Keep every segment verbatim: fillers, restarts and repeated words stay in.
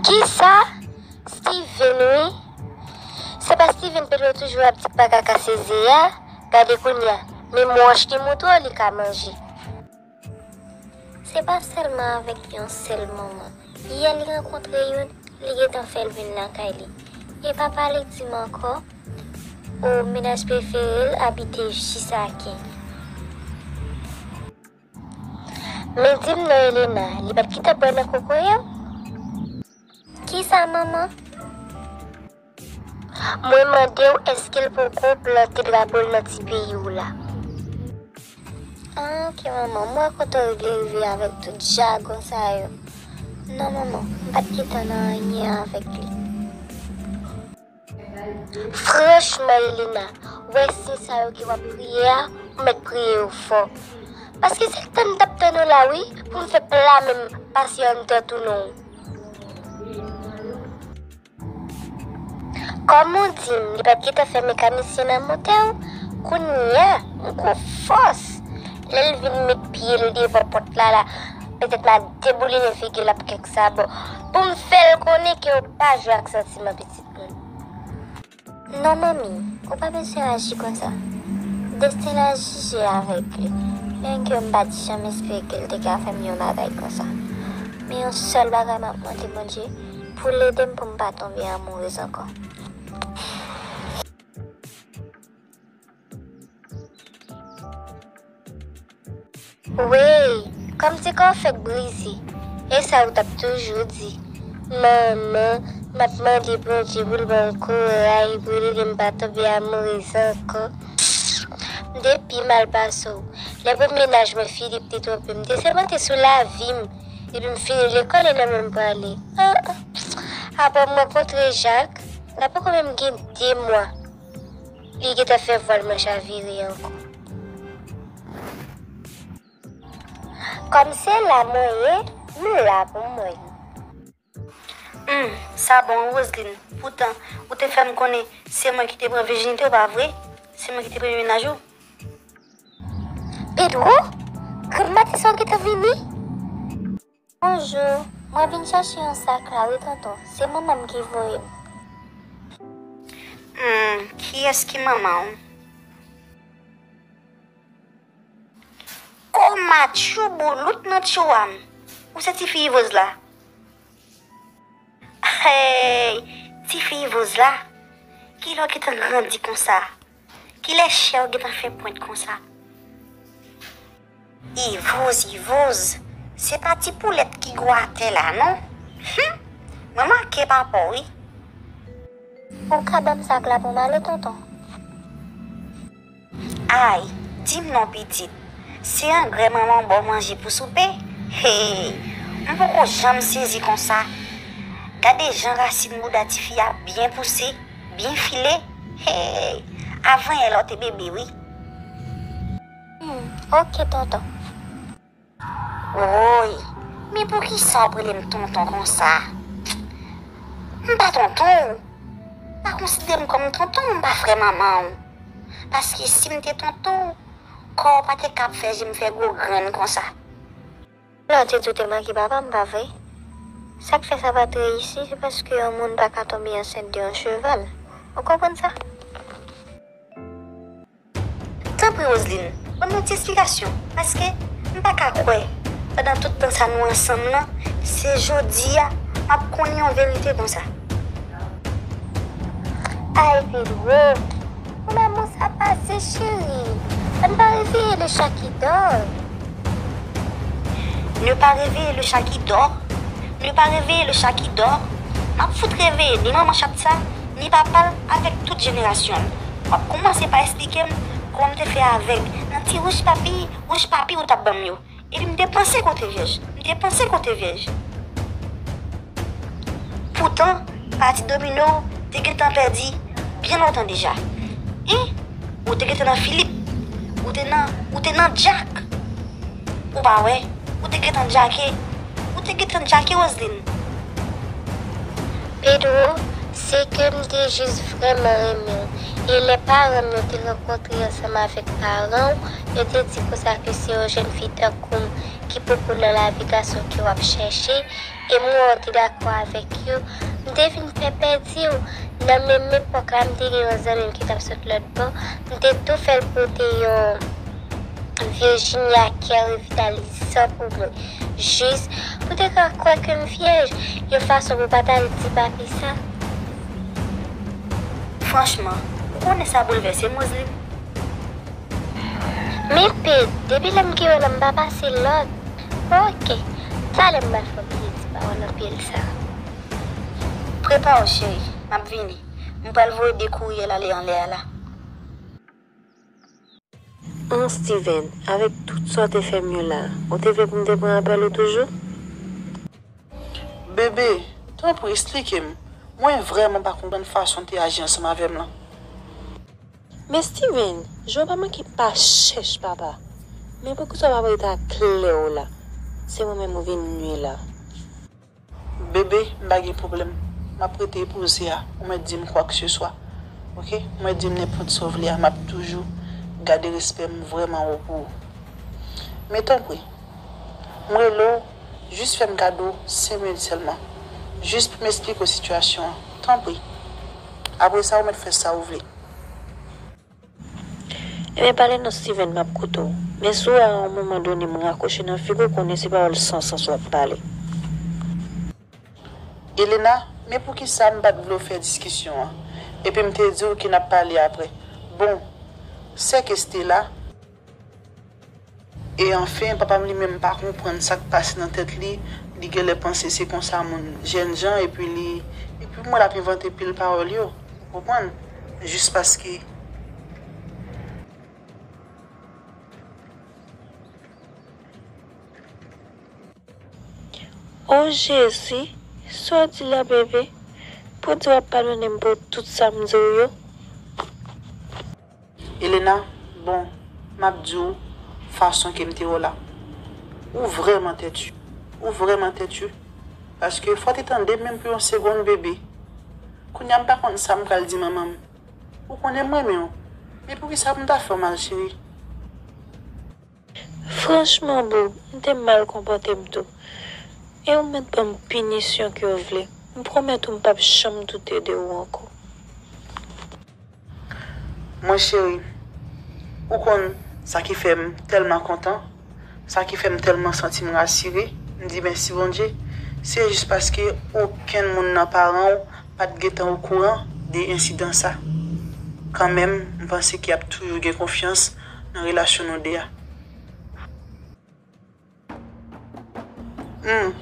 Kisa? Steven, wi. Se pa Steven Pedro toujou ap di k pa ka kase ze a? Gade kounye a, menm wòch li mouton li ka manje. Se pa sèlman avèk yon sèl manman. Yè li rankontre youn, li gentan fè l vin lakay li. E papa li di m ankò, o, mennaj prefere l abite Chisake. Men di m non, Elena, li pa t gentan bwè nan kokoye w? Kisa, manman? Mwen mande w èske l poko plante drapo l nan ti peyi w la? Ah, ok, manman. M wè kote w vle rive avèk tout jagon sa yo. Non, manman, m pa t gentan nan anyen avèk li. Franchman, Elena, w wè siy sa yo ke w ap priye a, ou mèt priye yo fò. Paske se tann m t ap tann ou la, wi, pou m fè pla men m pase anndan tou non. Kòm ou di m, li pa t gentan fè mekanisyen nan motè w, kounye a, m gon fòs. Lè l vin met pye l devan pòt la, la, petèt m a deboulinen figi l ak kèk sabò, pou m fè l konnen ke w pa jwe ak santiman pitit moun. Non, manmi, ou pa bezwen aji konsa. Desten la jije avèk li. Byenke m pa t janm espere ke l te ka fè m yon bagay konsa. Men yon sèl bagay m ap mande Bondye, pou l ede m pou m pa tonbe amourez ankò. Wey, kòmsi kò w fèk brize. E sa w t ap toujou di. Manman, m ap mande Bondye pou l ban w kouraj, pou l ede m pa tonbe amourez ankò. M te pi mal pase w. Lè premye mennaj mwen, Philippe, te twonpe m, m te sèmante sou lavi m. Epi m fini lekòl e nan men m prale. Ah, ah. Apre m rankontre Jacques, la poko menm gen de mwa, li gentan fè vwal mwen chavire ankò. Kòm se la mwen ye, m la pou mwen. Humm, sa bon wi, Roseline. Poutan, ou te fè m konnen se mwen ki te pran vijinite w, pa vre? Se mwen ki te premye mennaj ou? Pedro, grann maten sa w gentan vini? Bonjou, mwen vin chèche yon sak la wi, tonton. Se manman m ki voye m. Humm, kiyès ki manman w? Komatchou boulout nan tchou a m. Ou se tifi Ivoz la? Hey, tifi Ivoz la? Kilè w gentan grandi konsa? Kilè chè w gentan fè pwent konsa? Ivoz, Ivoz, se pa ti poulèt ki gwo atè la, non? Humm! Mwen make papa w, wi. Ou ka ban m sak la pou m ale, tonton? Ay, di m non, pitit. Se angrè manman w ba w manje pou soupe? Hey! M poko janm sezi konsa. Gade jan rasin bouda tifi a byen pouse, byen file. Hey! Avan yè la w te bebe, wi. Hmm, ok, tonton. Woy, men poukisa w ap rele m tonton konsa? M pa tonton w. Pa konsidere m kòm tonton w, m pa frè manman w. Paske si m te tonton w, kò w pa te ka ap fè je m fè gwo grenn konsa. Lè w te di w te manke papa m, pa vre? Sa k fè sa pa t reyisi, se paske yon moun pa ka tonbe ansent de yon cheval. Ou konprann sa? Tanpri, Roseline, ban m yon ti esplikasyon, paske m pa ka kwè, pandan tout tan sa nou ansanm nan, se jodi a m ap konnen yon verite konsa. Ay, Pedro, pou lanmou sa pase, cheri. Ann pa reveye le chat qui dort. Ne pas réveiller le chat qui dort. Ne pas réveiller le chat qui dort. M ap fout reveye ni manman chat sa, ni papa l, avèk tout jenerasyon l. W ap kòmanse pa esplike m kòman m te fè avèg nan ti wouch papi, wouch papi ou t ap ban m yo. Epi m te panse ke w te vyèj. M te panse ke w te vyèj. Poutan, pati domino w te gentan pèdi byen lontan deja. Hen? Ou te gentan nan Filip. Ou te nan, ou te nan Djak. Ou pa wè? Ou te gentan djake. Ou te gentan djake, Roseline. Pedro, se ke m te jis vrèman renmen w. E lè paran m yo te rankontre ansanm avèk paran w, yo te di konsa ke se yon jèn fi tankou m ki poko nan lavi gason ke w ap chèche, e m wè w te dakò avèk yo, m te vin pè pèdi w. Nan menm epòk la, m te gen yon zanmi m ki t ap sot lòt bò, m te tou fè l pote yon Virginia Care Revitalizan pou mwen, jis pou te ka kwè ke m vyèj, yon fason pou pa t al di papi sa. Franchman, ou konnen sa boulvèse Moseline. Men Pete, depi lè m gen w la, m pa pase lòt. Oke, talè m pral fè w bliye ti pawòl anpil sa. Prepare w, cheri, m ap vini. M pral voye de kouryèl ale anlè a la. An Steven, avèk tout sa w te fè m yo la, ou te vle pou m te pran apèl ou toujou? Bebe, tanpri esplike m. Mwen vrèman pa konprann fason w te aji ansanm avè m lan. Men Steven, jan w pa manke pa chèch papa. Men poukisa w pa rete ak klè w la? Se mwen menm ou vin nwi la. Bebe, m pa gen pwoblèm. M ap rete poze a, ou mèt di m kwakseswa. Oke? Ou mèt di m nenpòt sa w vle a, m ap toujou gade respè m vrèman wo pou ou. Men tanpri, m rele w, jis fè m kado senk minit sèlman. Jis pou m esplike w sitiyasyon an. Tanpri. Apre sa, ou mèt fè sa ou vle. Ebyen pale non Steven, m ap koute w. Men si w wè a yon moman done m rakwoche nan figi w, konnen se pawòl san sans w ap pale. Elena, men poukisa m pa t vle w fè diskisyon an? Epi m te di w ke n ap pale apre. Bon, sè ke Stella. E anfen, papa m li menm pa konprann sa k pase nan tèt li, li genlè panse se konsa moun jènjan, epi li, epi m wè l ap envante pil pawòl yo, ou konprann? Jis paske. O Jezi, sa w di la bebe? Pou di w ap padonnen m pou tout sa m di w yo? Elena, bon, m ap di w fason ke m te wè w la. Ou vrèman tèti. Ou vrèman tèti. Paske fò w te tande m menm pou yon segonn bebe. Kounye a m pa konn sa m pral di manman m. Ou konnen m renmen w. Men poukisa pou m ta fè w mal cheri? Franchman boo, m te mal konpòte m tou. E ou mèt ban m pinisyon ke w vle. M pwomèt ou m p ap janm doute de ou ankò. Mwen cheri, ou konn sa ki fè m tèlman kontan, sa ki fè m tèlman santi m rasire, m di mèsi Bondye, se jis paske okenn moun nan paran w pa t gentan okouran de ensidan sa. Kanmenm, m panse ke y ap toujou gen konfyans nan relasyon nou de a. Humm,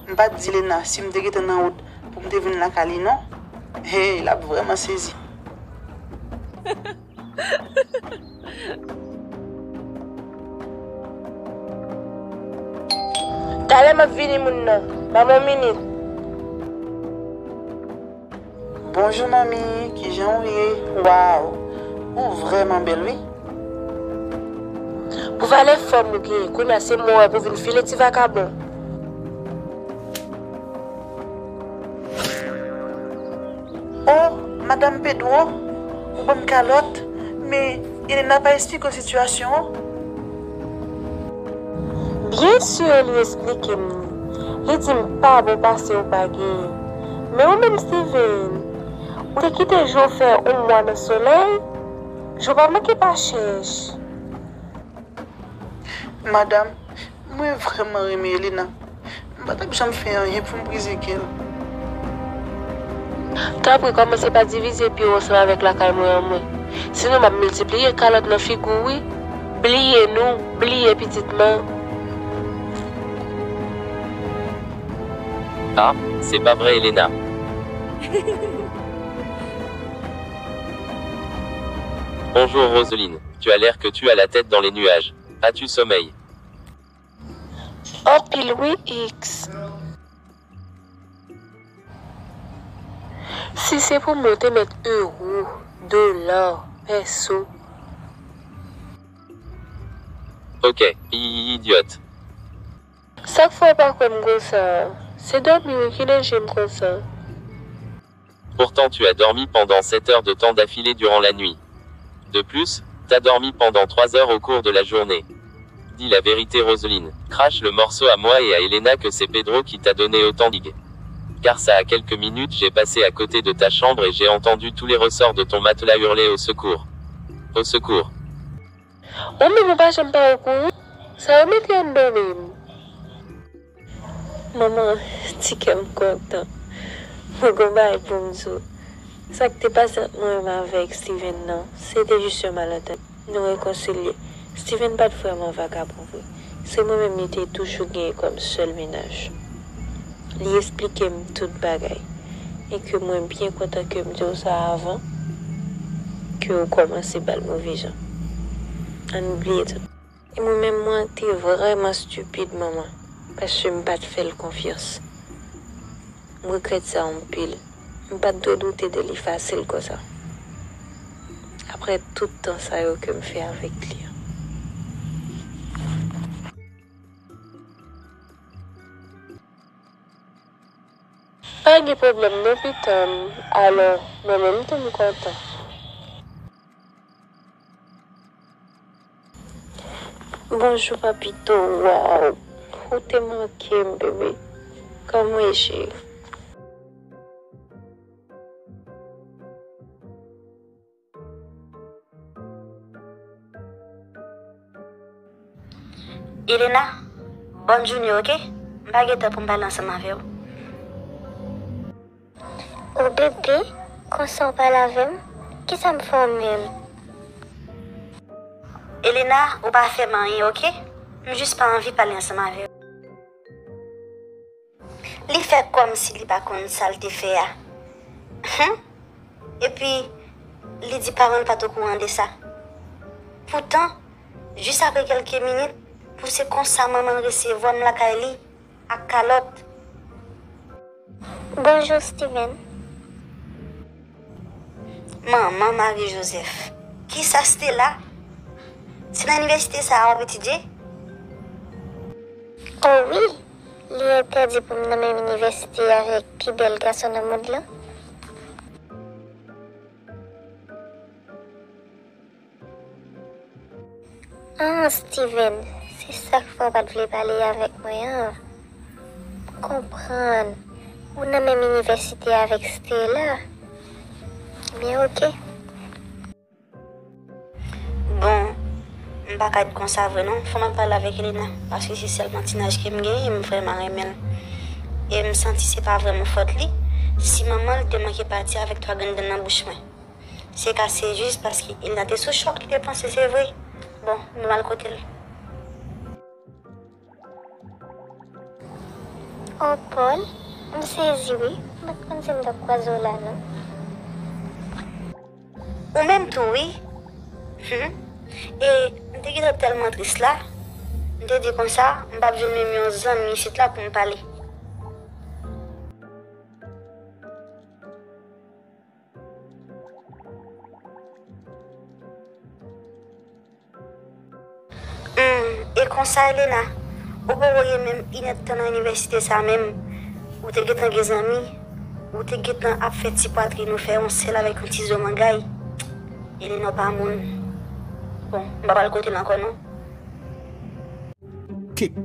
m pa t di Lena si m te gentan nan wout pou m te vin lakay li non. Hey, l ap vrèman sezi. Talè m ap vini moun nan, ban m yon minit. Bonjou manmi, kijan w ye? Waw, ou vrèman bèl wi. Pou valè fanm ou genyen, kounye a se mwen w wè pou vin file ti vakabon. Oh, Madanm Pedro, ou ban m kalòt, men Elena pa esplike w sitiyasyon an? Byen si li esplike m li. Li di m pa bon pase ou pa genyen. Men ou menm Steven, ou te kite je w fè yon mwa nan solèy? Je w pa manke pa chèch. Madanm, mwen vrèman renmen Elena. M pa t ap janm fè anyen pou m brize kè l. Tanpri kòmanse pa divize biro w ansanm avèk lakay mwen an mwen. Sinon m ap miltipliye kalòt nan figi w wi. Bliye nou, bliye pitit man. Ah, c'est pas vrai Elena. Bonjour Roseline, tu as l'air que tu as la tête dans les nuages. As-tu sommeil? Anpil wi X. Si se pou mwen te mèt euro, dola, pèso. Ok, idiot. Sa k fè w pa kwè m konsa a? Se dòmi wi ki danje m konsa. Pourtant tu as dormi pendant sept heures de temps d'affilée durant la nuit. De plus, t'as dormi pendant trois heures au cours de la journée. Dis la vérité, Roseline. Crache le morceau à moi et à Elena que c'est Pedro qui t'a donné autant de. Car ça a quelques minutes, j'ai passé à côté de ta chambre et j'ai entendu tous les ressorts de ton matelas hurler au secours. Au secours. Ou menm ou pa janm pa okouran? Sa yo mete anndan menm. Manman, ti kè m kontan. Mwen gon bagay pou m di w. Sa k te pase ant mwen menm avèk Steven nan, se te jis yon malantèn. Nou rekonsilye. Steven pa t vrèman vagabon vre. Se mwen menm li te toujou genyen kòm sèl mennaj. Li esplike m tout bagay. E ke mwen byen kontan ke m di w sa avan ke w kòmanse ba l move jan. Ann bliye tout. E mwen menm mwen te vrèman stipid, manman, paske m pa t fè l konfyans. M regrèt sa anpil. M pa t dwe doute de li fasil konsa. Apre tout tan sa yo ke m fè avèk li an. Pa gen pwoblèm non pitit, alò, mwen menm tou m kontan. Bonjou papito, waw, ou te manke m bebe. Kòman w ye cheri? Elena, bòn jounen, oke? M pa gen tan pou m pale ansanm avè w. O bebe, konsa w pale avè m? Kisa m fè w menm? Elena, ou pa fè m anyen, oke? M jis pa anvi pale ansanm avè w. Li fè kòmsi li pa konn sa l te fè a. Hum! Epi, li di paran l pa t okouran de sa. Poutan, jis apre kèlke minit, pou se konsa manman l resevwa m lakay li ak kalòt. Bonjou, Steven. Manman Marie Joseph, kisa Stella? Se nan inivèsite sa a w ap etidye? O wi, li entèdi pou m nan menm inivèsite avèk pi bèl gason nan mond lan. Ah, Steven, se sa k fè w pa t vle pale avèk mwen an. M konprann. Ou nan menm inivèsite avèk Stella. Ebyen, oke. Bon, m pa ka di konsa vre non. Fò m al pale avèk Elena, paske se sèl patinaj ke m genyen, m vrèman renmen l. E m santi se pa vrèman fòt li si manman l te manke pati avèk twa grenn dan nan bouch mwen. Se ka se jis paske Elena te sou chòk li te panse se vre. Bon, nou al kote l. Oh Paul, m sezi wi, m pa t konn si m t ap kwaze w la non. Ou menm tou wi. Hum. E m te gentan tèlman tris la, m te di konsa m p ap jwenn menm yon zanmi isit la pou m pale. Hum, e konsa Elena, ou poko gen menm inèdtan nan inivèsite sa menm, ou te gentan gen zanmi, ou te gentan ap fè ti pwatrin ou fè yon sèl avèk yon ti zo mangay. Elena w pa moun. Bon, m pa pral kote l ankò non. Kik,